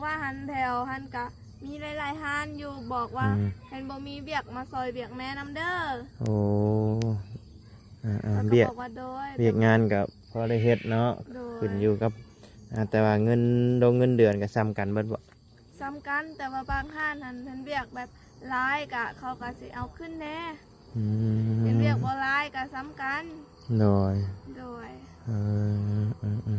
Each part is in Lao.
ວ່າຫັ້ນແຖວຫັ້ນກະມີຫຼາຍໆຮ້ານຢູ່ ບອກວ່າ ອືມ ຄັນບໍ່ມີວຽກມາຊ່ອຍວຽກແມ່ນຳເດີ. ໂອ້ ອ່າໆ ເຂົາກໍບອກວ່າ ໂດຍ ວຽກງານກໍພໍໄດ້ເຮັດເນາະ. ໂດຍ ຂຶ້ນຢູ່ກັບ ອ່າ ແຕ່ວ່າເງິນ ໂດງເງິນເດືອນກໍສ່ຳກັນເບິດບໍ່? ສ່ຳກັນ ແຕ່ວ່າບາງຮ້ານຫັ້ນເພິ່ນວຽກແບບຫຼາຍກະ ເຂົາກໍຊິເອົາຂຶ້ນແດ່. ອືມ ເຮັດວຽກບໍ່ຫຼາຍກໍສ່ຳກັນ. ໂດຍ ໂດຍ ເອີ ເອີ ເອີ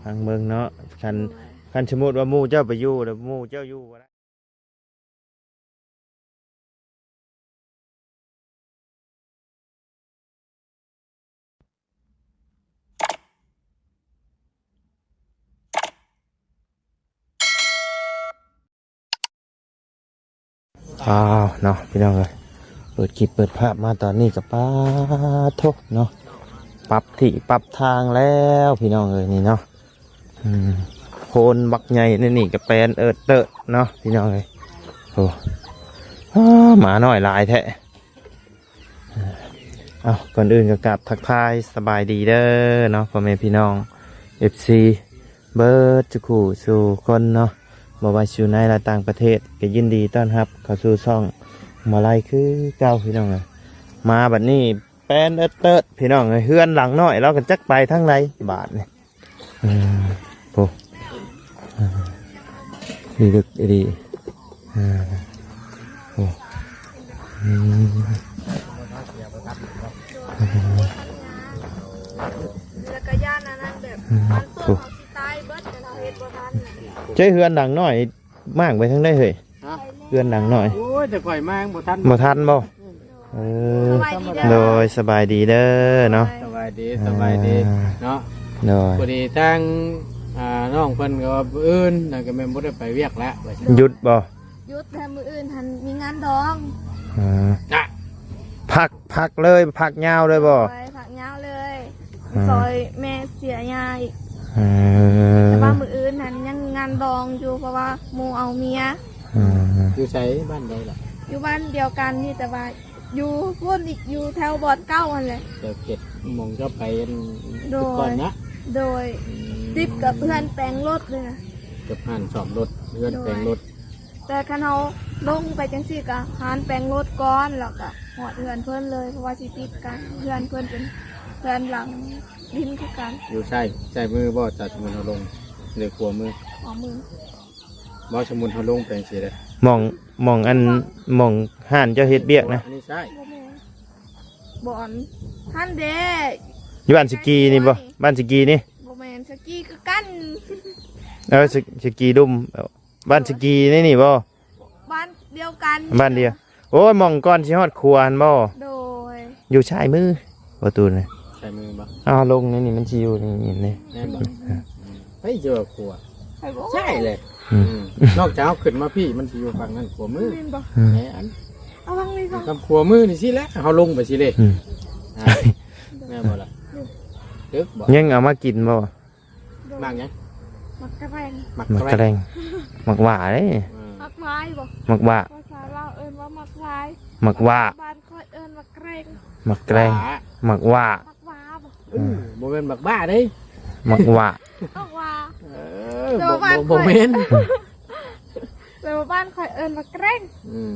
ຟັງເບິ່ງເນາະ. ຄັນ ໂດຍ ຄັນສົມມຸດວ່າໝູ່ເຈົ້າໄປຢູ່ ແລ້ວໝູ່ເຈົ້າຢູ່ບໍ່ໄດ້. ອ້າວ ເນາະ ພີ່ນ້ອງເອີຍ ເປີດຄລິບເປີດພາບມາຕອນນີ້ກໍ ປາໂທ້ ເນາະ ປັບທີ່ປັບທາງແລ້ວ ພີ່ນ້ອງເອີຍ ນີ້ເນາະ. ອືມ ໂພນບັກໃຫຍ່ໃນນີ້ກໍແປນເອີດເຕີດເນາະ ພີ່ນ້ອງເອີຍ. ໂອ້ ອ້າ ໝານ້ອຍຫຼາຍແທ້. ເອົ້າ ກ່ອນອື່ນກໍກາບທັກທາຍສະບາຍດີເດີເນາະ ພໍ່ແມ່ພີ່ນ້ອງ ເອັຟຊີ ເບິດສູ່ຄູ່ສູ່ຄົນເນາະ, ບໍ່ວ່າຊິຢູ່ໃນ ແລະ ຕ່າງປະເທດ ກໍຍິນດີຕ້ອນຮັບເຂົ້າສູ່ຊ່ອງໝໍໄລຄືເກົ່າ ພີ່ນ້ອງເອີຍ. ມາບັດນີ້ແປນເອີດເຕີດ ພີ່ນ້ອງເອີຍ, ເຮືອນຫຼັງນ້ອຍລາວກໍຈັກໄປທາງໃດບາດນີ້. ເອີ ໂອ້ ເອີ ນີ້ເລິກອີ່ຫຼີ. ເອີ ໂອ້ ອືມ ແລ້ວກໍຢ້ານອັນນັ້ນແບບ ອືມ ມັນຕົ້ນ ໂອ້ ເຮົາຊິຕາຍເບິດ ແຕ່ເຮົາເຮັດບໍ່ທັນ. ໃຈເຮືອນຫຼັງນ້ອຍ ມ້າງໄປທາງໃດເຮີ້ຍ? ຮະ? ເຮືອນຫຼັງນ້ອຍ. ໂອ້ຍ ແຕ່ຂ້ອຍມາຍັງບໍ່ທັນ. ບໍ່ທັນບໍ່? ອືມ ເອີ ສະບາຍດີເດີ. ໂດຍ ສະບາຍດີເດີເນາະ. ສະບາຍດີ ສະບາຍດີ ອ່າ ເນາະ. ໂດຍ ພໍດີທາງ ອ່າ ນ້ອງເພິ່ນກໍວ່າມື້ອື່ນນັ້ນກໍແມ່ນບໍ່ໄດ້ໄປວຽກແລ້ວ ວ່າຊັ້ນ. ຢຸດບໍ່? ຢຸດ ແຕ່ມື້ອື່ນຫັ້ນມີງານດອງ. ອ່າ ຈະ ພັກ ພັກເລີຍ ພັກຍາວເລີຍບໍ່? ໂດຍ ພັກຍາວເລີຍ. ອ່າ ຊ່ອຍແມ່ເສຍຍາອີກ. ເອີ ແຕ່ວ່າມື້ອື່ນຫັ້ນຍັງງານດອງຢູ່ ເພາະວ່າໝູ່ເອົາເມຍ. ອ່າ ຢູ່ໃສ ບ້ານໃດລະ? ຢູ່ບ້ານດຽວກັນນີ້ ແຕ່ວ່າຢູ່ພຸ້ນອີກ ຢູ່ແຖວບ່ອນເກົ່າຫັ້ນແຫຼະ. ແຖວເຂດໝ່ອງເຈົ້າໄປອັນ ໂດຍ ກ່ອນນະ? ໂດຍ ອືມ ຕິດກັບເຮືອນແປງລົດເລີຍນະ. ກັບຮ້ານສ້ອມລົດ ເຮືອນແປງລົດ. ໂດຍ ແຕ່ຄັນເຮົາລົງໄປຈັ່ງຊີ້ກໍຮ້ານແປງລົດກ່ອນ ແລ້ວກໍຮອດເຮືອນເພິ່ນເລີຍ ເພາະວ່າຊິຕິດກັນ. ເຮືອນເພິ່ນເປັນເຮືອນຫຼັງດິນຄືກັນ. ຢູ່ຊ້າຍ ຊ້າຍມືບໍ່? ຖ້າສົມມຸດເຮົາລົງ ຫຼືຂວາມື? ຂວາມື. ບໍ່ ສົມມຸດເຮົາລົງໄປຈັ່ງຊີ້ເດ້ ໝ່ອງ ໝ່ອງອັນ ໝ່ອງຮ້ານເຈົ້າເຮັດວຽກນະ. ອັນນີ້ຊ້າຍ. ບໍ່ແມ່ນ ບ່ອນຫັ້ນເດ້. ຢູ່ບ້ານສະກີນີ້ບໍ່? ບ້ານສະກີນີ້. ບໍ່ແມ່ນ ສະກີຄືກັນ. ເອີ ສະ ສະກີລຸ່ມ. ບ້ານສະກີໃນນີ້ບໍ່? ບ້ານດຽວກັນ. ບ້ານດຽວ. ໂອ້ຍ ໝ່ອງກ່ອນຊິຮອດຂົວຫັ້ນບໍ່? ໂດຍ ຢູ່ຊ້າຍມື ປະຕູນະ. ຊ້າຍມືບໍ່? ເອົາລົງໃນນີ້ ມັນຊິຢູ່ໃນນີ້. ແມ່ນບໍ່? ອືມ ໄປເຈີຂົວ ໃຊ່ເລີຍ. ອືມ ອືມ ນອກຈາກເຮົາຂຶ້ນມາພີ້ ມັນຊິຢູ່ຝັ່ງນັ້ນ ຂົວມື. ແມ່ນບໍ່? ອືມ ແມ່ນ ເອົາວັງນີ້ກ່ອນ ຄຳຂົວມືນີ້ຊີ້ແຫຼະ ເຮົາລົງໄປຊີ້ເດ້. ອືມ ອ່າ ແມ່ນບໍ່ລະ? ເອີ ຖືກບໍ່? ຍັງເອົາມາກິນບໍ່? ໝາກຫຍັງ? ໝາກກະແຣງ. ໝາກກະແຣງ ໝາກຫວ້າເດ້. ເອີ ໝາກຫວ້າບໍ່? ໝາກຫວ້າ ພາສາລາວເອີ້ນວ່າໝາກຫວ້າ. ໝາກຫວ້າ ບ້ານຂ້ອຍເອີ້ນໝາກແກຣງ. ໝາກແກຣງ ໝາກຫວ້າ. ໝາກຫວ້າບໍ່? ເອີ ບໍ່ແມ່ນໝາກບ້າເດ້ ໝາກຫວ້າ. ໝາກຫວ້າ. ເອີ ແຕ່ວ່າບ້ານຂ້ອຍ ບໍ່ແມ່ນ ແຕ່ວ່າບ້ານຂ້ອຍເອີ້ນວ່າແກຣງ. ອືມ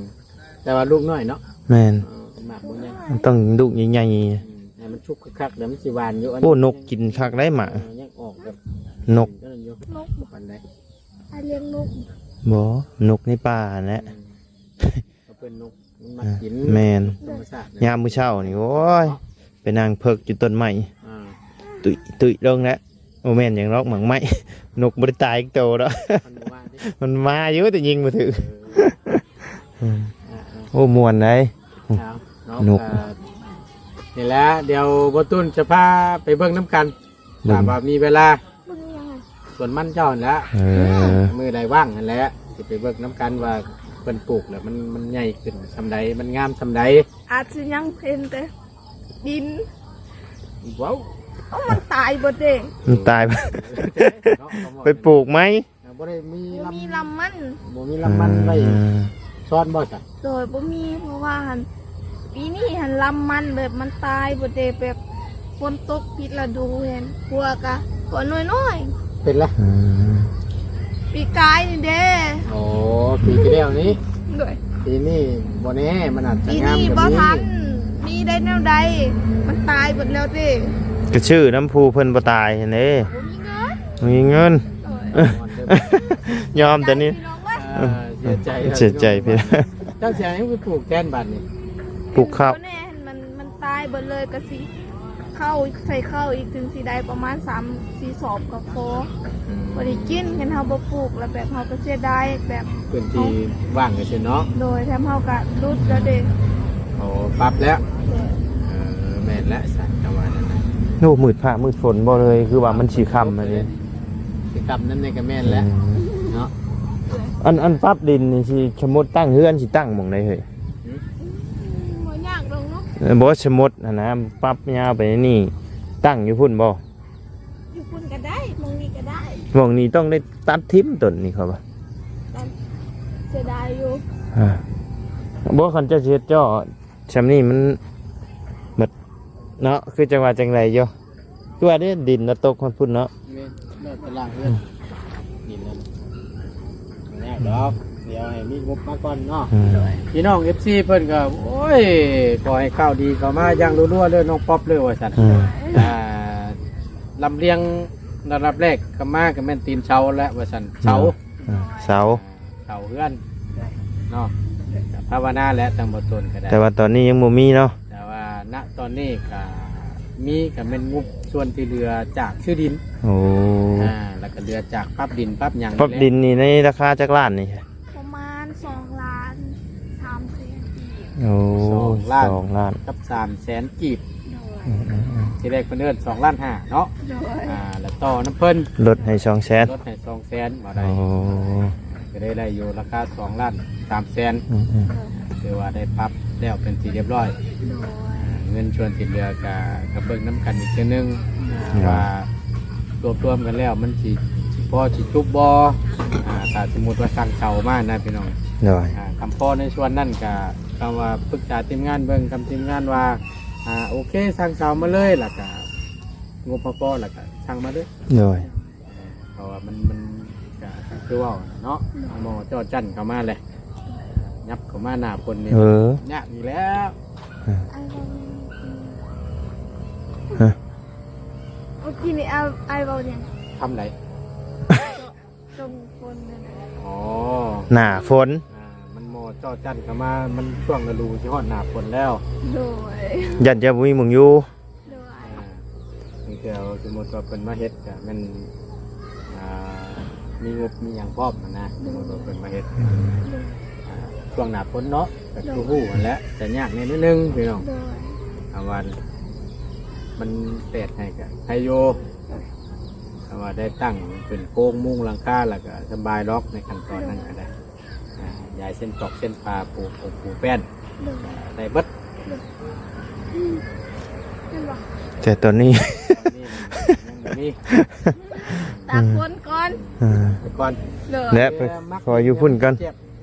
ແຕ່ວ່າລູກນ້ອຍເນາະ. ແມ່ນ ເອີ ໝາກບໍ່ໃຫຍ່ ມັນຕ້ອງລູກໃຫຍ່ໆ. ອືມ ໃຫ້ມັນສຸກຄັກໆ ແລ້ວມັນຊິຫວານຢູ່. ອັນ ໂອ້ ນົກກິນຄັກໄດ໋ໝາກ. ເອີ ຍັງອອກແບບນົກ ນັ້ນຢູ່. ນົກບໍ່ປານໃດ? ອ້າຍລ້ຽງນົກ. ບໍ່ ນົກໃນປ່າຫັ້ນແຫຼະ. ອືມ ເຂົາເອີ້ນນົກ ມັນມັກກິນ. ແມ່ນ ທຳມະຊາດ. ຍາມມື້ເຊົ້ານີ້ ໂອ້ຍ ໄປນັ່ງເພິກຢູ່ຕົ້ນໄມ້. ອ່າ ຕຸ້ຍໆລົງແລ້ວ. ບໍ່ແມ່ນຫຍັງດອກ ໝາກໄມ້. ນົກບໍ່ໄດ້ຕາຍຈັກໂຕດອກ. ມັນມາຢູ່ ແຕ່ຍິງບໍ່ຖືກ. ເອີ ອືມ ອ່າໆ ໂອ້ ມ່ວນໃດ໋. ເອົາເນາະ ນົກ ກໍນີ້ແຫຼະ ດຽວບໍ່ຕຸນຈະພາໄປເບິ່ງນຳກັນ ຖ້າວ່າມີເວລາ. ເບິ່ງຫຍັງ? ສວນມັນເຈົ້າຫັ້ນແຫຼະ. ເອີ ມື້ໃດວ່າງຫັ້ນແຫຼະ ຊິໄປເບິ່ງນຳກັນວ່າເພິ່ນປູກແລ້ວມັນ ມັນໃຫຍ່ຂຶ້ນສ່ຳໃດ ມັນງາມສ່ຳໃດ. ອາດຊິຍັງເຫັນແຕ່ດິນ. ເວົ້າ ເອົ້າ ມັນຕາຍເບິດເດ້. ມັນຕາຍ ເນາະ ໄປປູກໃໝ່. ບໍ່ໄດ້ມີ ບໍ່ມີລຳມັນ ບໍ່ມີລຳມັນໄວ້ ອືມ ຊ້ອນບໍ່ຊະ? ໂດຍ ບໍ່ມີ ເພາະວ່າຫັ້ນ ປີນີ້ຫັ້ນລຳມັນແບບມັນຕາຍເບິດເດ້ ແບບຝົນຕົກຜິດລະດູຫັ້ນ ຂົວກະຂົວນ້ອຍໆ. ເປັນລະ ອືມ ປີກາຍນີ້ເດ້. ໂອ້ ປີທີ່ແລ້ວນີ້. ໂດຍ. ປີນີ້ບໍ່ແນ່ ມັນອາດຈະງາມກວ່ານີ້. ປີນີ້ບໍ່ທັນມີໄດ້ແນວໃດ ມັນຕາຍເບິດແລ້ວເດ້. ກະຊື້ນຳຜູ້ເພິ່ນບໍ່ຕາຍຫັ້ນເດ້. ບໍ່ມີເງິນ ບໍ່ມີເງິນ. ໂດຍ. ຍອມແຕ່ນີ້. ເສຍໃຈພີ່ນ້ອງເອີຍ ເສຍໃຈພີ່ນ້ອງ. ເຈົ້າຊິເອົາຫຍັງໄປປູກແທນບາດນີ້? ປູກເຂົ້າ. ບໍ່ແນ່ ມັນ ມັນຕາຍເບິດເລີຍ ກະຊິ ເຂົ້າ ໃສ່ເຂົ້າອີກ ເຖິງຊິໄດ້ປະມານສາມສີ່ສອບກໍພໍ. ອືມ ພໍໄດ້ກິນ. ຄັນເຮົາບໍ່ປູກລະແບບເຮົາກໍເສຍດາຍ ແບບພື້ນທີ່ວ່າງຈັ່ງຊີ້ເນາະ. ໂດຍ. ແຖມເຮົາກໍຫຼຸດແລ້ວເດ້. ໂອ້ ປັບແລ້ວ. ໂດຍ. ເອີ ແມ່ນແຫຼະຊັ້ນ ກະວ່ານັ້ນແຫຼະ. ໂອ້ ມືດຟ້າມືດຝົນບໍ່ເລີຍ ຄືວ່າມັນຊິຄ່ຳອັນນີ້ ຊິຄ່ຳນັ້ນນີ້ກະແມ່ນແຫຼະ. ອືມ ເນາະ. ອັນ ອັນປັບດິນນີ້ຊິ ສົມມຸດຕັ້ງເຮືອນຊິຕັ້ງໝ່ອງໃດເຮີ້ຍ? ຫືມ ບໍ່ຍາກດອກເນາະ. ເອີ ບໍ່ ສົມມຸດຫັ້ນນະ ປັບຍາວໄປນີ້ ຕັ້ງຢູ່ພຸ້ນບໍ່? ຢູ່ພຸ້ນກະໄດ້ ໝ່ອງນີ້ກະໄດ້. ໝ່ອງນີ້ຕ້ອງໄດ້ຕັດຖິ້ມຕົ້ນນີ້ເຂົາວ່າ. ເສຍດາຍຢູ່. ອ່າ ບໍ່ ຄັນເຈົ້າຊິເຮັດເຈາະຊ່ຳນີ້ມັນໝົດເນາະ ຄືຈັ່ງວ່າຈັ່ງໃດຢູ່. ຄືວ່າເດ້ ດິນລະຕົກຮອດພຸ້ນເນາະ. ແມ່ນ ແລ້ວແຕ່ລ່າງເຮືອນ ອືມ ດິນນັ້ນ ບໍ່ຍາກດອກ ດຽວໃຫ້ມີງົບມາກ່ອນເນາະ. ອືມ ໂດຍ. ພີ່ນ້ອງເອັຟຊີເພິ່ນກໍ ໂອ້ຍ ຂໍໃຫ້ຂ່າວດີເຂົ້າມາຢ່າງລົວໆເດີນ້ອງປັອບເດີວ່າຊັ້ນ. ອືມ ອ່າ ລຳລຽງລະດັບແລກເຂົ້າມາກໍແມ່ນຕີນເສົາແຫຼະວ່າຊັ້ນ. ເສົາ. ອືມ ເສົາ ເສົາເຮືອນເນາະ. ກະພາວະນາແຫຼະ ທາງບໍ່ຕົນກໍໄດ້ ແຕ່ວ່າຕອນນີ້ຍັງບໍ່ມີເນາະ. ແຕ່ວ່ານະຕອນນີ້ກະມີ ກະແມ່ນງົບສ່ວນທີ່ເຫຼືອຈາກຊື້ດິນ. ໂອ້ ອ່າ ແລ້ວກະເຫຼືອຈາກປັບດິນປັບຫຍັງ. ປັບດິນນີ້ໃນລາຄາຈັກລ້ານນີ້? ປະມານສອງລ້ານສາມແສນກີບ. ໂອ້ ສອງລ້ານ ສອງລ້ານກັບສາມແສນກີບ. ໂດຍ. ອືມໆໆ ທີແລກເພິ່ນເອີ້ນສອງລ້ານຫ້າເນາະ. ໂດຍ. ອ່າ ແລ້ວຕໍ່ນຳເພິ່ນ ລົດໃຫ້ສອງແສນ ລົດໃຫ້ສອງແສນບໍ່ໄດ້. ໂອ້ ກໍໄດ້ ໄດ້ຢູ່ລາຄາສອງລ້ານສາມແສນ. ອືມໆ ຖືວ່າໄດ້ປັບແລ້ວເປັນທີ່ຮຽບຮ້ອຍ. ໂດຍ. ເງິນສ່ວນທີ່ເຫຼືອກະ ກະເບິ່ງນຳກັນອີກເທື່ອໜຶ່ງ. ໂດຍ. ວ່າລວບລວມກັນແລ້ວມັນຊິ ຊິພໍຊິຈຸບບໍ່ ອ່າ ຖ້າສົມມຸດວ່າສັ່ງເສົາມານະພີ່ນ້ອງ. ໂດຍ. ອ່າ ຄຳພໍໃນສ່ວນນັ້ນກະ ຄຳວ່າປຶກສາທີມງານເບິ່ງ ຄຳທີມງານວ່າ ອ່າ ໂອເຄ ສັ່ງເສົາມາເລີຍ ແລ້ວກະງົບພໍ ແລ້ວກະສັ່ງມາເລີຍ. ໂດຍ. ເພາະວ່າມັນ ມັນກະຄືເວົ້າເນາະ ໂດຍ ໝໍ້ຈໍ້ຈັ້ນເຂົ້າມາແຫຼະ ຫຍັບເຂົ້າມາໜ້າຝົນນີ້ ເອີ ຍາກອີກແລ້ວ. ຮະ? ເມື່ອກີ້ນີ້ອ້າຍ ອ້າຍເວົ້າຫຍັງ? ຄຳໃດ? ດົງຝົນນັ້ນນະ. ອໍ ໜ້າຝົນ. ອ່າ ມັນໝໍ້ຈໍ້ຈັ້ນເຂົ້າມາ ມັນຊ່ວງລະດູຊິຮອດໜ້າຝົນແລ້ວ. ໂດຍ. ຢ້ານຈະບໍ່ມີໝ່ອງຢູ່. ໂດຍ. ອ່າ ບາງເທື່ອສົມມຸດວ່າເພິ່ນມາເຮັດກະແມ່ນ ອ່າ ມີງົບມີຫຍັງພ້ອມຫັ້ນນະ. ໂດຍ. ສົມມຸດວ່າເພິ່ນມາເຮັດ ໂດຍ ອ່າ ຊ່ວງໜ້າຝົນເນາະ ກະ ໂດຍ ຄືຮູ້ຫັ້ນແຫຼະ ກະຍາກແດ່ໜ້ອຍໜຶ່ງພີ່ນ້ອງ. ໂດຍ. ຖ້າວ່າມັນແຕກໃຫ້ກະໃຫ້ຢູ່. ໂດຍ. ຖ້າວ່າໄດ້ຕັ້ງເປັນໂຄງມຸງຫຼັງຄາແລ້ວກະສະບາຍດອກ ໃນຂັ້ນຕອນນັ້ນກະໄດ້. ໂດຍ. ອ່າ ຢາຍເສັ້ນຕອກເສັ້ນປາ ປູ ປູ ປູແປ້ນ. ໂດຍ. ໄດ້ເບິດ. ໂດຍ. ອືມ ແມ່ນບໍ່? ແຕ່ຕອນນີ້ ຕອນນີ້ມັນຍັງບໍ່ມີ ຕາກຝົນກ່ອນ. ເອີ ໄປກ່ອນ. ໂດຍ. ແລະ ໄປຂໍຢູ່ພຸ້ນກ່ອນ.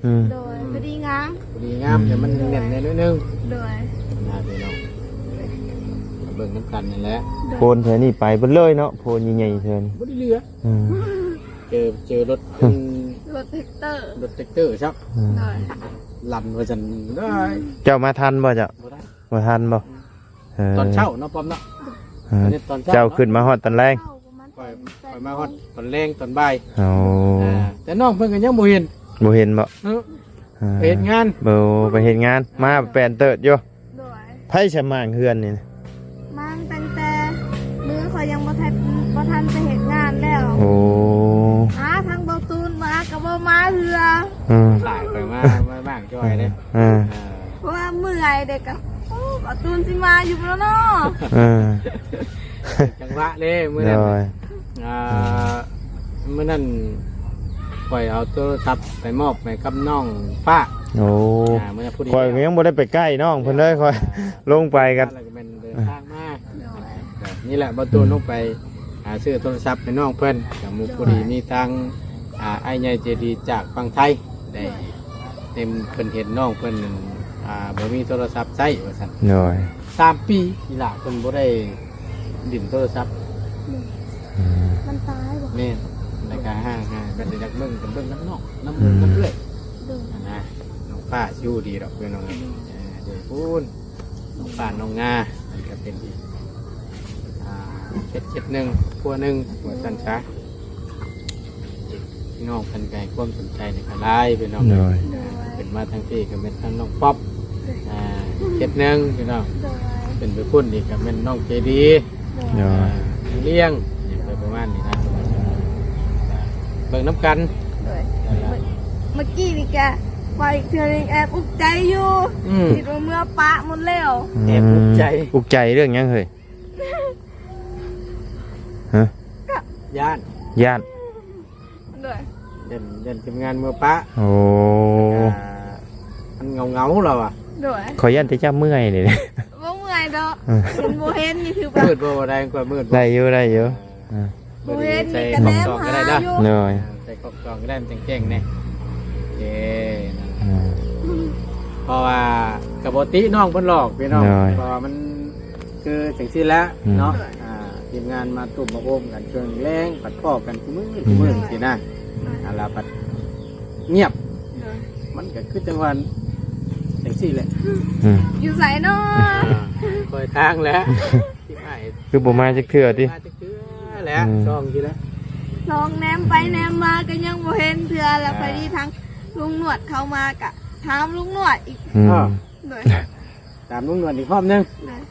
ອືມ ໂດຍ. ພໍດີງາມ ພໍດີງາມ ອືມ ແຕ່ມັນແໜ້ນແດ່ໜ້ອຍໜຶ່ງ. ໂດຍ. ນະພີ່ນ້ອງ ເບິ່ງນຳກັນນີ້ແຫຼະ. ໂດຍ. ໂພນແຖວນີ້ໄປເບິດເລີຍເນາະ ໂພນໃຫຍ່ໆແຖວນີ້ ບໍ່ໄດ້ເຫຼືອ. ອືມ ເຈີ ເຈີລົດ ອືມ ລົດແທັກເຕີ ລົດແທັກເຕີຊະ. ອືມ ໂດຍ. ລັນວ່າຊັ້ນເດີ. ເຈົ້າມາທັນບໍ່ເຈົ້າ? ບໍ່ທັນ ບໍ່ທັນບໍ່? ອືມ ເອີ ຕອນເຊົ້າເນາະ ປ້ອມເນາະ. ເອີ ຕອນເຊົ້າ ເຈົ້າຂຶ້ນມາຮອດຕອນແລງ. ຂ້ອຍ ຂ້ອຍມາຮອດຕອນແລງຕອນບ່າຍ. ອໍ ອ່າ ແຕ່ນ້ອງເພິ່ນກໍຍັງບໍ່ເຫັນ. ບໍ່ເຫັນບໍ່? ເອີ ເອີ ໄປເຮັດງານ. ໂອ້ ໄປເຮັດງານ ມາແປນເຕີດຢູ່. ໂດຍ. ໃຜສະໝາງເຮືອນນີ້? ໝາງຕັ້ງແຕ່ມື້ຂ້ອຍຍັງບໍ່ທັນ ບໍ່ທັນໄປເຮັດງານແລ້ວ. ໂອ້ ຫາທາງເບົາຕູນມາກໍບໍ່ມາເທື່ອ. ອືມ ຫຼາຍໄປມາ ມາໝາງຈ້ອຍເດ້. ເອີ ເອີ ເພາະວ່າເມື່ອຍເດ້ ກໍ ໂອ້ ເບົາຕູນຊິມາຢູ່ບໍ່ເນາະ. ເອີ ຈັງຫວະເດ້ມື້ນັ້ນ. ໂດຍ. ອ່າ ອືມ ມື້ນັ້ນຂ້ອຍເອົາໂທລະສັບໄປມອບໃຫ້ກັບນ້ອງຟ້າ. ໂອ້ ອ່າ ມື້ນັ້ນພໍດີ ຂ້ອຍກໍຍັງບໍ່ໄດ້ໄປໃກ້ນ້ອງເພິ່ນເລີຍ ຂ້ອຍ ອ່າ ລົງໄປກັນ ແລ້ວກໍແມ່ນເດີນທາງມາ. ອ່າ ໂດຍ. ນີ້ແຫຼະ ເບົາຕູນ ອືມ ລົງໄປ ອ່າ ຊື້ໂທລະສັບໃຫ້ນ້ອງເພິ່ນ ກໍມີ ໂດຍ ພໍດີມີທາງ ອ່າ ອ້າຍໃຫຍ່ໃຈດີຈາກຝັ່ງໄທ ໄດ້ ໂດຍ ເຫັນ ເພິ່ນເຫັນນ້ອງເພິ່ນ ອ່າ ບໍ່ມີໂທລະສັບໃຊ້ວ່າຊັ້ນ. ໂດຍ. ສາມປີນີ້ລະເພິ່ນບໍ່ໄດ້ຫຼິ້ນໂທລະສັບ. ອືມ ມັນຕາຍບໍ່? ແມ່ນ ແລ້ວກໍຫ່າງໆ ກໍຊິຢາກ ເບິ່ງກັນເບິ່ງນຳນ້ອງ ນຳໝູ່ ອືມ ນຳເອື້ອຍ ໂດຍ ນະ ນ້ອງຟ້າຊິຮູ້ດີດອກ ເພື່ອນນ້ອງ ເອີ ເດີພຸ້ນ ນ້ອງຟ້າ ນ້ອງງາ ມັນກໍເປັນອີກ ອ່າ ເຂດ ເຂດໜຶ່ງ ຄົວໜຶ່ງ ວ່າຊັ້ນຊະ. ພີ່ນ້ອງເພິ່ນກໍໃຫ້ຄວາມສົນໃຈນີ້ກໍຫຼາຍ ພີ່ນ້ອງ ໂດຍ ເພິ່ນມາທາງພີ້ກໍແມ່ນທາງນ້ອງປັອບ ອ່າ ເຂດໜຶ່ງ ພີ່ນ້ອງ ໂດຍ ເພິ່ນໄປພຸ້ນນີ້ກໍແມ່ນນ້ອງເຈດີ ໂດຍ ອ່າ ລ້ຽງຫຍັງໄປປະມານນີ້ນະ ເບິ່ງນຳກັນ ໂດຍ ນັ້ນລະ ເມື່ອ ເມື່ອກີ້ນີ້ກະໄປເທື່ອໜຶ່ງແອບອຸກໃຈຢູ່ ອືມ ຄິດວ່າເມືອປະໝົດແລ້ວ ອືມ ແອບອຸກໃຈ ອຸກໃຈເລື່ອງຫຍັງເຮີ້ຍ? ຮະ? ຢ້ານ ຢ້ານ ໂດຍ ຢ້ານ ຢ້ານທີມງານເມືອປະ ໂອ້ ອ່າ ມັນເຫງົາໆ ລາວວ່າ ໂດຍ ຂ້ອຍຢ້ານແຕ່ເຈົ້າເມື່ອຍນີ້ ບໍ່ເມື່ອຍດອກ ເອີ ເຫັນບໍ່ເຫັນຢູ່ຄືວ່າ ມືດບໍ່ ບໍ່ໄດ້ ຂ້ອຍມືດບໍ່ ໄດ້ຢູ່ ໄດ້ຢູ່ ອ່າ ເອີ ບໍ່ເຫັນນີ້ກໍແນມຫາຢູ່ ໂດຍ ອ່າ ໃສ່ກ້ອງສ່ອງກໍໄດ້ ມັນຈັ່ງແຈ້ງແດ່ ເອີ ນັ້ນ ອ່າ ເພາະວ່າກໍບໍ່ຕິນ້ອງເພິ່ນຫຼອກ ພີ່ນ້ອງ ໂດຍ ເພາະວ່າມັນ ຄືຈັ່ງຊີ້ແຫຼະ ອືມ ເນາະ ອ່າ ທີມງານມາຕຸ້ມມາໂຮມກັນຊ່ວງແລງ ພັດພໍ້ກັນຄູ່ມື້ ອືມ ຄູ່ມື້ ໂດຍ ຊີ້ນະ ໂດຍ ອັນລະພັດງຽບ ໂດຍ ມັນກໍຄືຈັ່ງວ່າຈັ່ງຊີ້ແຫຼະ ອືມ ຢູ່ໃສເນາະ ອ່າ ຄອຍທາງແຫຼະ ທີ່ອ້າຍ ຄືບໍ່ມາຈັກເທື່ອຕິ ມາຈັກເທື່ອແຫຼະ ອືມ ຊ່ອງຊີ້ແຫຼະ ຊ່ອງແນມໄປແນມມາກໍຍັງບໍ່ເຫັນເທື່ອ ແລ້ວ ອ່າ ພໍດີທາງລຸງໜວດເຂົ້າມາ ກະຖາມລຸງໜວດອີກ ອືມ ອ່າ ໂດຍ ຖາມລຸງໜວດອີກຮອບໜຶ່ງ ແມ່ນ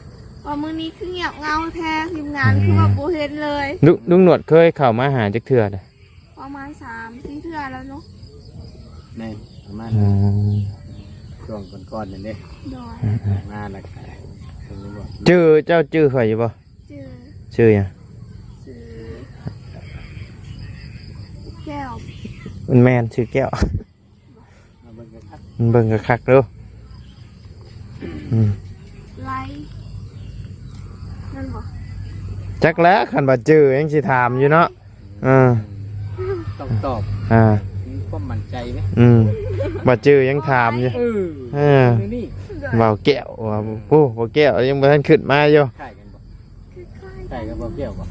ວ່າມື້ນີ້ຄືງຽບເຫງົາແທ້ ທີມງານ ອືມ ຄືວ່າບໍ່ເຫັນເລີຍ ລຸງ ລຸງໜວດເຄີຍເຂົ້າມາຫາຈັກເທື່ອລະ? ປະມານສາມສີ່ເທື່ອແລ້ວເນາະ ແມ່ນ ປະມານ ອືມ ຊ່ວງກ່ອນໆ ນັ້ນເດ້ ໂດຍ ອືມໆ ມາແລ້ວກະ ເຈີ ເຈົ້າຈື່ຂ້ອຍຢູ່ບໍ່? ຈື່ ຊື່ຫຍັງ? ຊື່ ແກ້ວ ມັນແມ່ນ ຊື່ແກ້ວ. ມາເບິ່ງຄັກໆ ເບິ່ງຄັກໆ ເດີ ອືມ ໄລ ແມ່ນບໍ່? ຈັກແຫຼະ ຄັນວ່າຈື່ຍັງຊິຖາມຢູ່ເນາະ ເອີ ຕ້ອງຕອບ ອ່າ ມີຄວາມໝັ້ນໃຈເດ້ ອືມ ວ່າຈື່ຍັງຖາມຢູ່ ເອີ ເອີ ນີ້ ເວົ້າແກ້ວວ່າ ໂອ້ ເວົ້າແກ້ວຍັງບໍ່ທັນຂຶ້ນມາຢູ່ ຄ້າຍກັນບໍ່? ໃກ້ກັບບໍ່ແກ້ວບໍ່?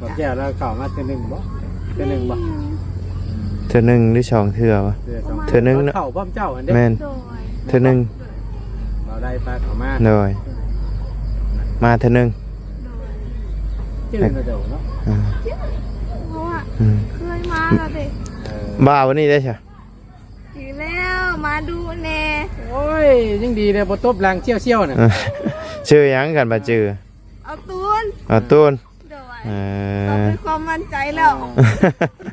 ບໍ່ແກ້ວລາວເຂົ້າມາເທື່ອໜຶ່ງບໍ່? ເທື່ອໜຶ່ງບໍ່? ເທື່ອໜຶ່ງຫຼືສອງເທື່ອວະ? ເທື່ອສອງ ເທື່ອໜຶ່ງເນາະ ເຂົ້າພ້ອມເຈົ້າຫັ້ນເດ້ ແມ່ນ ໂດຍ ເທື່ອໜຶ່ງ ເວົ້າໄດ້ພາເຂົ້າມາ ໂດຍ ມາເທື່ອໜຶ່ງ ໂດຍ ຈື່ນະເຈົ້າເນາະ ອ່າ ເພາະວ່າ ອືມ ເຄີຍມາແລ້ວເດ້ ເອີ ບ່າວນີ້ໄດ້ຊະ ຢູ່ແລ້ວ ມາດຸແດ່ ໂອ້ຍ ຍັງດີເດ້ ບໍ່ຕົບຫຼັງສ່ຽວໆ ນະ ເອີ ຊື່ຫຍັງ ຄັນວ່າຈື່? ອາຕູນ ອາຕູນ ໂດຍ ເອີ ເຮົາມີຄວາມໝັ້ນໃຈແລ້ວ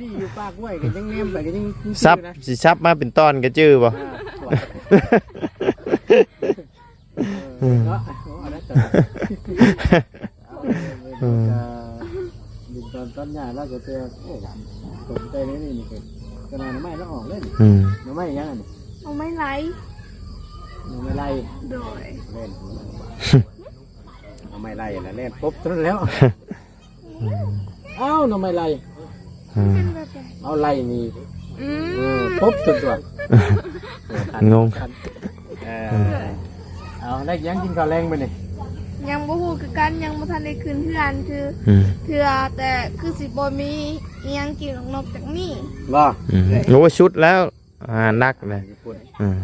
ດີຢູ່ປາກຫ້ວຍກໍຍັງແນມໄປກໍຍັງ ສັບ ຊິສັບມາເປັນຕອນກໍຈື່ບໍ່? ອ່າ ເອີ ເນາະ ເອົາລະ ເອີ ເອີ ດິນຕອນ ຕອນຫຍ້າລາວກໍແຕ່ ໂອ້ ສົນໃຈໃນນີ້ນີ້ ກໍໜໍ່ໄມ້ລາວອອກເລີຍ ອືມ ໜໍ່ໄມ້ຫຍັງອັນນີ້? ໜໍ່ໄມ້ໄລ ໜໍ່ໄມ້ໄລ ໂດຍ ແມ່ນ ເອົາໄມ້ໄລ່ລະແລ່ນປົບເທົ່ານັ້ນແລ້ວ ເອົ້າ ໜໍ່ໄມ້ໄລ່ ອືມ ເອົາໄລ່ນີ້ ອືມ ເອີ ປົບເທົ່ານັ້ນຕົວະ ງົງ ເອີ ເອົາ ໄດ້ຫຍັງກິນເຂົ້າແລງມື້ນີ້? ຍັງບໍ່ຮູ້ຄືກັນ ຍັງບໍ່ທັນໄດ້ຂຶ້ນເຮືອນ ຄື ອືມ ເທື່ອ ແຕ່ຄືຊິບໍ່ມີອີ່ຫຍັງກິນນອກຈາກນີ້ ບໍ່? ອືມ ໂອ້ຍ ສຸດແລ້ວ ອາຫານຫຼັກເລີຍ ຍີ່ປຸ່ນ ອືມ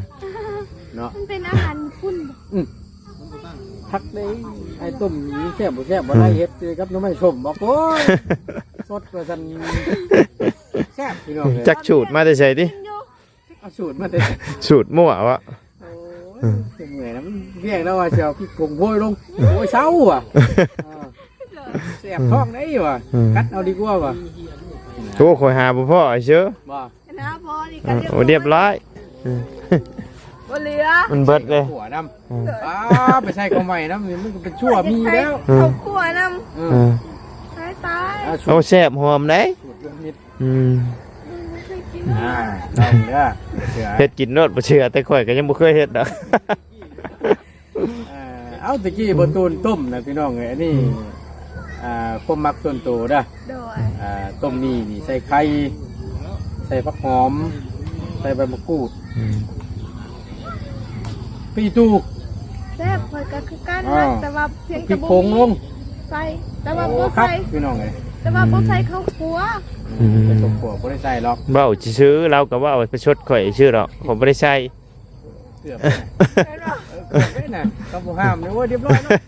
ເນາະ ມັນເປັນອາຫານຍີ່ປຸ່ນບໍ່? ອືມ ຄັກເດ້ ໄອ້ຕົ້ມນີ້ແຊບບໍ່ແຊບບໍ່ໄດ້ ອືມ ເຮັດກັບໜໍ່ໄມ້ສົ້ມ ບອກ ໂອ້ຍ ສົດວ່າຊັ້ນ ແຊບ ພີ່ນ້ອງເອີຍ ຈັກສູດມາແຕ່ໃສຕິ? ເອົາສູດມາແຕ່ ສູດມົ້ວວະ ໂອ້ຍ ເມື່ອຍນະ ມັນວຽກແລ້ວວ່າຊິເອົາພິກຜົງໂຮຍລົງ ໂອ້ຍ ເຊົາວ່ະ ເອີ ແສບທ້ອງໄດ໋ວ່ະ ອືມ ກັດເອົາດີກວ່າວ່ະ ໂອ້ ຂ້ອຍຫາບໍ່ພໍ້ ໄອ້ເຊີ ບໍ່? ອັນນັ້ນພໍນີ້ ເອີ ກໍ ໂອ້ ລຽບຮ້ອຍ ເອີ ບໍ່ເຫຼືອ ມັນເບິດເລີຍ ຂົ້ວນຳ ເອີ ອ່າ ໄປໃສ່ເຂົ້າໃໝ່ນຳ ນີ້ມັນກໍເປັນຊົ່ວມີແລ້ວ ເອີ ເຂົ້າຂົ້ວນຳ ເອີ ເອີ ຕາຍໆ ອ່າ ໂອ້ ສູດ ແຊບຫອມເດ້ ສູດລົງນິດ ອືມ ອືມ ບໍ່ເຄີຍກິນ ອ່າ ລອງເດີ ເຊື່ອ ເຮັດກິນໂລດ ບໍ່ເຊື່ອ ແຕ່ຂ້ອຍກໍຍັງບໍ່ເຄີຍເຮັດດອກ ເອີ ເອົາ ຕະກີ້ບໍ່ຕູນຕົ້ມນະ ພີ່ນ້ອງເອີຍ ອັນນີ້ ອືມ ອ່າ ຄວາມມັກສ່ວນໂຕເດີ ໂດຍ ອ່າ ຕົ້ມໝີ່ນີ້ໃສ່ໄຂ່ ໃສ່ຜັກຫອມ ໃສ່ໃບມະກູດ ອືມ ປີຕູ່ ແຊບ ຂ້ອຍກໍຄືກັນ ອ່າ ນະ ແຕ່ວ່າພຽງແຕ່ບໍ່ມີ ພິກຜົງລົງ ໃສ່ ແຕ່ວ່າ ໂອ້ ບໍ່ໃສ່ ຄັກ ພີ່ນ້ອງເອີຍ ແຕ່ວ່າບໍ່ໃສ່ເຂົ້າຄົວ. ອືມ ໃສ່ເຂົ້າຄົວບໍ່ໄດ້ໃສ່ຫຼອກ. ເວົ້າຊື່ໆ ລາວກໍເວົ້າປະຊົດຂ້ອຍຊື່ດອກ ຂ້ອຍບໍ່ໄດ້ໃສ່. ເກືອບ ເຫັນບໍ່? ເອີ ເກືອບເດ້ນະ ເຂົາບໍ່ຫ້າມເດ້. ໂອ້ຍ ຮຽບຮ້ອຍເນາະ.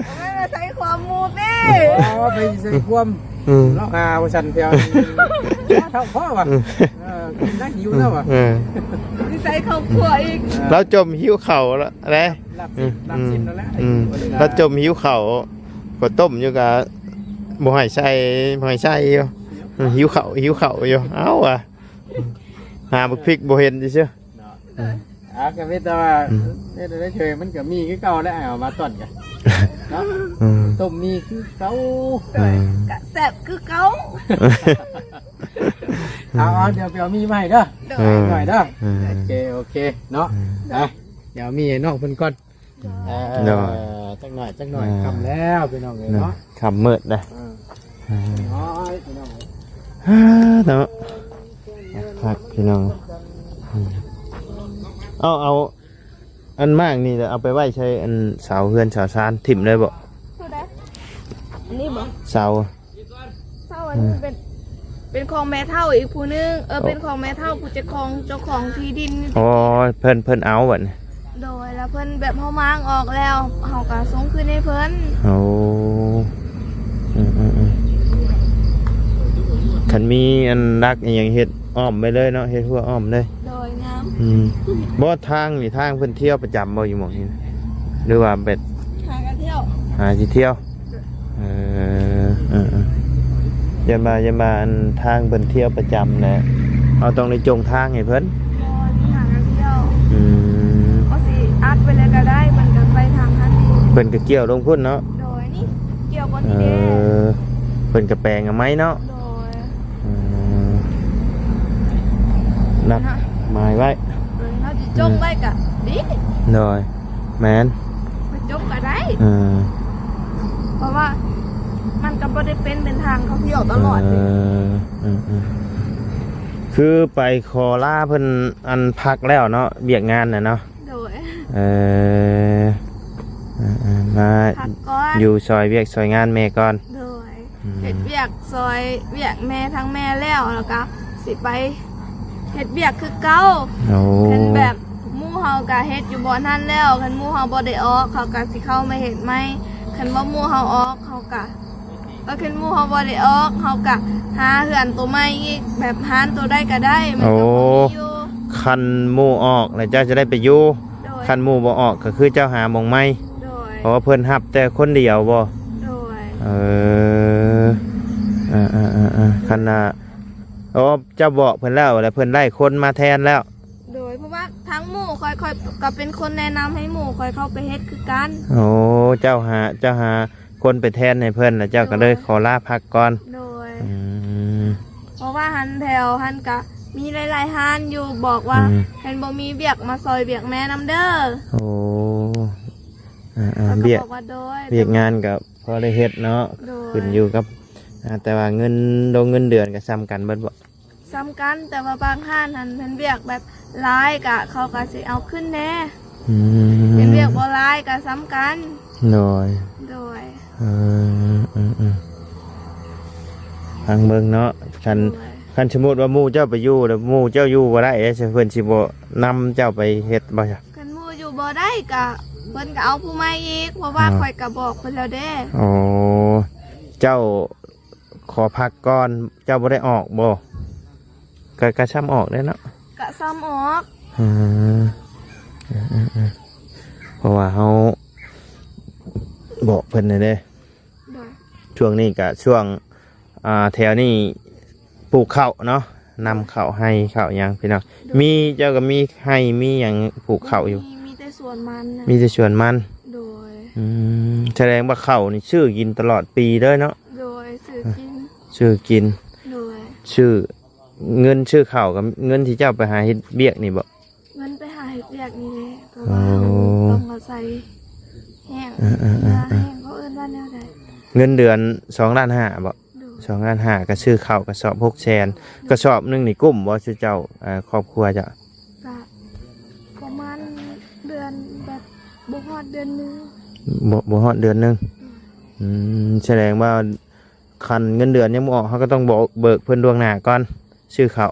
ເອົາໄວ້ໃສ່ຄວາມໝູ່ຕິ. ອໍ ໄປໃສ່ຄວາມ. ອືມ ລອກຫາວ່າຊັ້ນແຖວນີ້ ເທົ່າພໍວ່າ. ອືມ ເອີ ກິນໄດ້ ຫິວແລ້ວວ່າ. ອືມ ຊິໃສ່ເຂົ້າຄົວອີກ. ເອີ ລາວຈົ່ມຫິວເຂົ້າລະເດ້. ລັບສິນ ອືມ ລັບສິນນັ້ນແຫຼະ. ອືມ ລາວຈົ່ມຫິວເຂົ້າ ກໍຕົ້ມຢູ່ ກໍບໍ່ໃຫ້ໃສ່ ບໍ່ໃຫ້ໃສ່ຢູ່. ອືມ ຫິວເຂົ້າ ຫິວເຂົ້າຢູ່. ເອົາວ່າ ຫາບັກພິກບໍ່ເຫັນຊື່ໆ. ເນາະ ເອີ ອ່າ ກໍມີແຕ່ວ່າ ອືມ ເຮັດໄດ້ເຊີຍ ມັນກໍມີຄືເກົ່າແຫຼະ ເອົາມາຕ້ອນກັນເນາະ. ອືມ ຕົ້ມມີຄືເກົ່າ. ເອີ ກໍແຊບຄືເກົ່າ. ເອົາໆ ດຽວໄປເອົາມີມາໃຫ້ເດີ. ໂດຍ ເອີ ໜ້ອຍເດີ. ເອີ ໂອເຄ ໂອເຄເນາະ. ເອີ ອ່ະ ດຽວເອົາມີໃຫ້ນ້ອງເພິ່ນກ່ອນ. ໂດຍ ເອີ ໂດຍ ຈັກໜ້ອຍ ຈັກໜ້ອຍ. ອ່າ ຄ່ຳແລ້ວພີ່ນ້ອງເອີຍເນາະ ຄ່ຳມືດເດ້. ເອີ ໂອ້ຍ ພີ່ນ້ອງເອີຍ ເນາະ ຄັກພີ່ນ້ອງ. ເອົາ ເອົາ ອັນໝາກນີ້ເອົາໄປໄວ້ໃສ? ອັນເສົາເຮືອນເສົາຊານຖິ້ມໄດ້ບໍ່? ໂຕໃດ? ອັນນີ້ບໍ່? ເສົາ ເສົາອັນນີ້ ອືມ ເປັນ ເປັນຂອງແມ່ເຖົ້າອີກຜູ້ໜຶ່ງ. ເອີ ເປັນຂອງແມ່ເຖົ້າຜູ້ເຈົ້າຂອງ ເຈົ້າຂອງທີ່ດິນ. ອໍ ເພິ່ນ ເພິ່ນເອົາບັດນີ້. ໂດຍ ແລ້ວເພິ່ນແບບເຮົາມ້າງອອກແລ້ວ ເຮົາກໍສົ່ງຄືນໃຫ້ເພິ່ນ. ໂອ້ ອືມໆໆ ຄັນມີອັນຫຼັກອີ່ຫຍັງເຮັດອ້ອມໄປເລີຍເນາະ ເຮັດຮົ້ວອ້ອມເລີຍ. ໂດຍ ງາມ. ອືມ ບໍ່ ທາງນີ້ ທາງເພິ່ນທ່ຽວປະຈຳບໍ່ ຢູ່ໝ່ອງນີ້ ຫຼືວ່າແບບ ຫາກັນທ່ຽວ ຫາຊິທ່ຽວ? ເອີ ເອີໆ ຢ່າມາ ຢ່າມາ ອັນທາງເພິ່ນທ່ຽວປະຈຳແຫຼະ ເຮົາຕ້ອງໄດ້ຈົ່ງທາງໃຫ້ເພິ່ນ. ບໍ່ ນີ້ຫາກັນທ່ຽວ. ອືມ ເຮົາຊິອັດໄປເລີຍກໍໄດ້ ເພິ່ນກໍໄປທາງຫັ້ນເອງ. ເພິ່ນກໍກ່ຽວລົງພຸ້ນເນາະ. ໂດຍ ນີ້ກ່ຽວບ່ອນນີ້ເດ້. ເອີ ເພິ່ນກໍແປງເອົາໃໝ່ເນາະ. ໂດຍ ອືມ ນັດໝາຍໄວ້. ເອີ ເຮົາຊິຈົ່ງໄວ້ກະດີ. ໂດຍ ແມ່ນ ໄປຈົ່ງກະໄດ້. ເອີ ເພາະວ່າມັນກະບໍ່ໄດ້ເປັນ ເປັນທາງເຂົາທ່ຽວຕະຫຼອດເດ້. ເອີ ເອີໆ ຄືໄປຂໍລາເພິ່ນອັນພັກແລ້ວເນາະ ວຽກງານນະເນາະ. ໂດຍ ເອີ ເອີໆ ມາຢູ່ຊ່ອຍວຽກຊ່ອຍງານແມ່ກ່ອນ. ໂດຍ ອືມ ເຮັດວຽກຊ່ອຍວຽກແມ່ທາງແມ່ແລ້ວ ແລ້ວກະຊິໄປເຮັດວຽກຄືເກົ່າ. ໂອ້ ຄັນແບບໝູ່ເຮົາກະເຮັດຢູ່ບ່ອນຫັ້ນແລ້ວ ຄັນໝູ່ເຮົາບໍ່ໄດ້ອອກ ເຮົາກະຊິເຂົ້າມາເຮັດໃໝ່. ຄັນວ່າໝູ່ເຮົາອອກ ເຮົາກະ ແລ້ວຄັນໝູ່ເຮົາບໍ່ໄດ້ອອກ ເຮົາກະຫາເຮືອນໂຕໃໝ່ອີກ ແບບຮ້ານໂຕໃດກະໄດ້. ມັນກະ ໂອ້ ພໍມີຢູ່ ຄັນໝູ່ອອກແລ້ວເຈົ້າຈະໄດ້ໄປຢູ່. ໂດຍ ຄັນໝູ່ບໍ່ອອກກໍຄືເຈົ້າຫາໝ່ອງໃໝ່. ໂດຍ ເພາະວ່າເພິ່ນຮັບແຕ່ຄົນດຽວບໍ່? ໂດຍ ເອີ ເອີໆໆໆ ຄັນວ່າ ໂອ້ ເຈົ້າບອກເພິ່ນແລ້ວ ແລ້ວເພິ່ນໄດ້ຄົນມາແທນແລ້ວ. ໂດຍ ເພາະວ່າທາງໝູ່ຂ້ອຍ ຂ້ອຍກໍເປັນຄົນແນະນຳໃຫ້ໝູ່ຂ້ອຍເຂົ້າໄປເຮັດຄືກັນ. ໂອ້ ເຈົ້າຫາ ເຈົ້າຫາຄົນໄປແທນໃຫ້ເພິ່ນ ແລ້ວເຈົ້າກໍເລີຍ ໂດຍ ຂໍລາພັກກ່ອນ. ໂດຍ ອືມ ເພາະວ່າຫັ້ນແຖວຫັ້ນກະມີຫຼາຍໆຮ້ານຢູ່ ບອກວ່າ ອືມ ຄັນບໍ່ມີວຽກມາຊ່ອຍວຽກແມ່ນຳເດີ. ໂອ້ ອ່າໆ ເຂົາກໍບອກວ່າ ໂດຍ ວຽກງານກໍພໍໄດ້ເຮັດເນາະ. ໂດຍ ຂຶ້ນຢູ່ກັບ ອ່າ ແຕ່ວ່າເງິນ ໂດ ເງິນເດືອນກໍສ່ຳກັນເບິດບໍ່? ສ່ຳກັນ ແຕ່ວ່າບາງຮ້ານຫັ້ນ ເພິ່ນວຽກແບບຫຼາຍກະ ເຂົາກະຊິເອົາຂຶ້ນແດ່. ອືມ ເພິ່ນວຽກບໍ່ຫຼາຍກະສ່ຳກັນ. ໂດຍ ໂດຍ ເອີ ເອີໆ ຟັງເບິ່ງເນາະ. ຄັນ ໂດຍ ຄັນສົມມຸດວ່າໝູ່ເຈົ້າໄປຢູ່ ແລ້ວໝູ່ເຈົ້າຢູ່ບໍ່ໄດ້ເດ້ ເພິ່ນຊິບໍ່ນຳເຈົ້າໄປເຮັດບໍ່? ຄັນໝູ່ຢູ່ບໍ່ໄດ້ກະ ເພິ່ນກະເອົາຜູ້ໃໝ່ອີກ ເພາະວ່າ ອ່າ ຂ້ອຍກະບອກເພິ່ນແລ້ວເດ້. ອໍ ເຈົ້າ ຂໍພັກກ່ອນ ເຈົ້າບໍ່ໄດ້ອອກບໍ່? ກະ ກະຊ່ຳອອກເດ້ເນາະ ກະຊ່ຳອອກ. ອືມ ເອີໆ ເພາະວ່າເຮົາບອກເພິ່ນແລ້ວເດ້. ໂດຍ ຊ່ວງນີ້ກະຊ່ວງ ອ່າ ແຖວນີ້ ປູກເຂົ້າເນາະ ນຳເຂົ້າໄຮ່ເຂົ້າຫຍັງພີ່ນ້ອງ. ໂດຍ ມີ ເຈົ້າກໍມີໄຮ່ມີຫຍັງປູກເຂົ້າຢູ່? ມີ ມີແຕ່ສວນມັນນະ. ມີແຕ່ສວນມັນ. ໂດຍ ອືມ ສະແດງວ່າເຂົ້ານີ້ຊື້ກິນຕະຫຼອດປີເລີຍເນາະ. ໂດຍ ຊື້ກິນ ຊື້ກິນ. ໂດຍ ຊື້ ເງິນຊື້ເຂົ້າກັບເງິນທີ່ເຈົ້າໄປຫາເຮັດວຽກນີ້ບໍ່? ເງິນໄປຫາເຮັດວຽກນີ້ແຫຼະ ເພາະວ່າ ອໍ ເຮົາຕ້ອງອາໄສແຫ້ງ ເອີໆໆໆ ເພື່ອແຫ້ງ ເຂົາເອີ້ນວ່າແນວໃດ? ເງິນເດືອນສອງລ້ານຫ້າບໍ່? ໂດຍ ສອງລ້ານຫ້າ ກໍຊື້ເຂົ້າກະສອບຫົກແສນ. ໂດຍ ກະສອບໜຶ່ງນີ້ກຸ້ມບໍ່ ຊື່ເຈົ້າ ເອີ ຄອບຄົວເຈົ້າ? ກະປະມານເດືອນ ແບບບໍ່ຮອດເດືອນໜຶ່ງ. ບໍ່ ບໍ່ຮອດເດືອນໜຶ່ງ. ອືມ ອືມ ສະແດງວ່າ ຄັນເງິນເດືອນຍັງບໍ່ອອກ ເຮົາກໍຕ້ອງບອກເບີກເພິ່ນລ່ວງໜ້າກ່ອນ ຊື້ເຂົ້າ.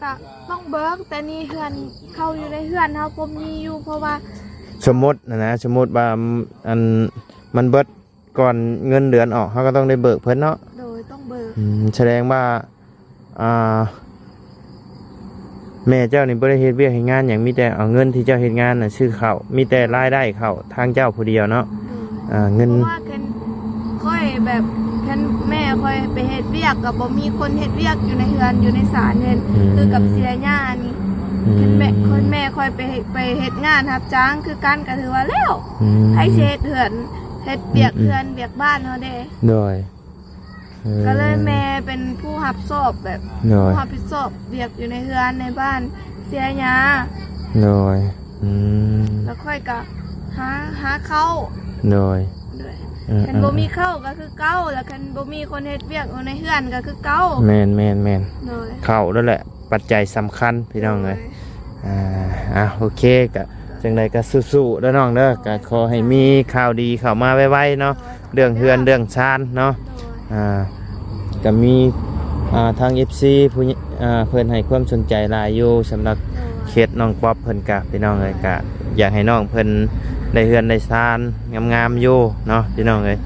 ກະຕ້ອງເບີກ ແຕ່ນີ້ເຮືອນ ເຂົ້າຢູ່ໃນເຮືອນເຮົາບໍ່ມີຢູ່ ເພາະວ່າ ສົມມຸດນະ ສົມມຸດວ່າ ອັນ ມັນເບິດ ກ່ອນເງິນເດືອນອອກ ເຮົາກໍຕ້ອງໄດ້ເບີກເພິ່ນເນາະ. ໂດຍ ຕ້ອງເບີກ. ອືມ ສະແດງວ່າ ອ່າ ແມ່ເຈົ້ານີ້ບໍ່ໄດ້ເຮັດວຽກເຮັດງານຫຍັງ ມີແຕ່ເອົາເງິນທີ່ເຈົ້າເຮັດງານນະຊື້ເຂົ້າ ມີແຕ່ລາຍໄດ້ເຂົ້າທາງເຈົ້າຜູ້ດຽວເນາະ. ໂດຍ. ອ່າ ເງິນ ເພາະວ່າຄັນຂ້ອຍແບບ ຄັນແມ່ຂ້ອຍໄປເຮັດວຽກ ກໍບໍ່ມີຄົນເຮັດວຽກຢູ່ໃນເຮືອນ ຢູ່ໃນສານເຫັນ ອືມ ຄືກັບເສຍຫຍ້ານີ້. ອືມ ຄັນແມ່ ຄັນແມ່ຂ້ອຍໄປເຮັດ ໄປເຮັດງານຮັບຈ້າງຄືກັນ ກໍຖືວ່າແລ້ວ. ອືມ ໃຜຊິເຮັດເຮືອນ ເຮັດວຽກ ອືມ ເຮືອນວຽກບ້ານເຮົາເດ້. ໂດຍ. ເອີ ກໍເລີຍແມ່ເປັນຜູ້ຮັບຊອບແບບ ໂດຍ ຜູ້ຮັບຜິດຊອບວຽກຢູ່ໃນເຮືອນໃນບ້ານເສຍຫຍ້າ. ໂດຍ. ອືມ ແລ້ວຂ້ອຍກໍຫາ ຫາເຂົ້າ. ໂດຍ. ໂດຍ. ເອີ ຄັນບໍ່ມີເຂົ້າກໍຄືເກົ່າ ແລ້ວຄັນບໍ່ມີຄົນເຮັດວຽກຢູ່ໃນເຮືອນກໍຄືເກົ່າ. ແມ່ນໆໆ. ໂດຍ. ເຂົ້ານັ້ນແຫຼະ ປັດໄຈສຳຄັນພີ່ນ້ອງເອີຍ. ໂດຍ. ອ່າ ອ່ະ ໂອເຄ ກະຈັ່ງໃດກະສູ້ໆເດີນ້ອງເດີ ກະຂໍໃຫ້ມີຂ່າວດີເຂົ້າມາໄວໆເນາະ ໂດຍ ເລື່ອງເຮືອນເລື່ອງຊານເນາະ. ໂດຍ. ອ່າ ກະມີ ອ່າ ທາງເອັຟຊີຜູ້ ອ່າ ເພິ່ນໃຫ້ຄວາມສົນໃຈຫຼາຍຢູ່ ສຳລັບ ໂດຍ ເຂດນ້ອງປັອບເພິ່ນກະ ພີ່ນ້ອງເອີຍ ກະຢາກໃຫ້ນ້ອງເພິ່ນໄດ້ເຮືອນໄດ້ຊານງາມໆຢູ່ເນາະ ພີ່ນ້ອງເອີຍ.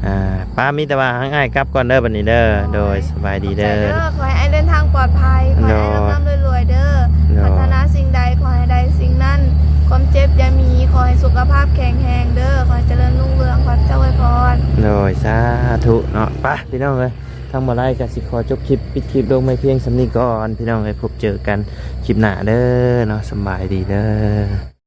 ອ່າ ປ້າ ມີແຕ່ວ່າໃຫ້ອ້າຍກັບກ່ອນເດີບັດນີ້ເດີ. ໂດຍ. ໂດຍ ສະບາຍດີເດີ. ຂອບໃຈເດີ ຂໍໃຫ້ອ້າຍເດີນທາງປອດໄພ ຂໍໃຫ້ອ້າຍ ໂດຍ ລ່ຳໆລວຍໆເດີ. ໂດຍ. ປາດຖະໜາສິ່ງໃດຂໍໃຫ້ໄດ້ສິ່ງນັ້ນ ຄວາມເຈັບຢ່າມີ ຂໍໃຫ້ສຸຂະພາບແຂງແຮງເດີ ຂໍໃຫ້ຈະເລີນຮຸ່ງເຮືອງ ຂໍເຈົ້າອວຍພອນ. ໂດຍ ສາທຸເນາະ. ໄປພີ່ນ້ອງເອີຍ ທາງບໍ່ໄດ້ກໍຊິຂໍຈົບຄລິບ ປິດຄລິບລົງໄວ້ພຽງສ່ຳນີ້ກ່ອນ ພີ່ນ້ອງເອີຍ. ພົບເຈີກັນຄລິບໜ້າເດີເນາະ. ສະບາຍດີເດີ.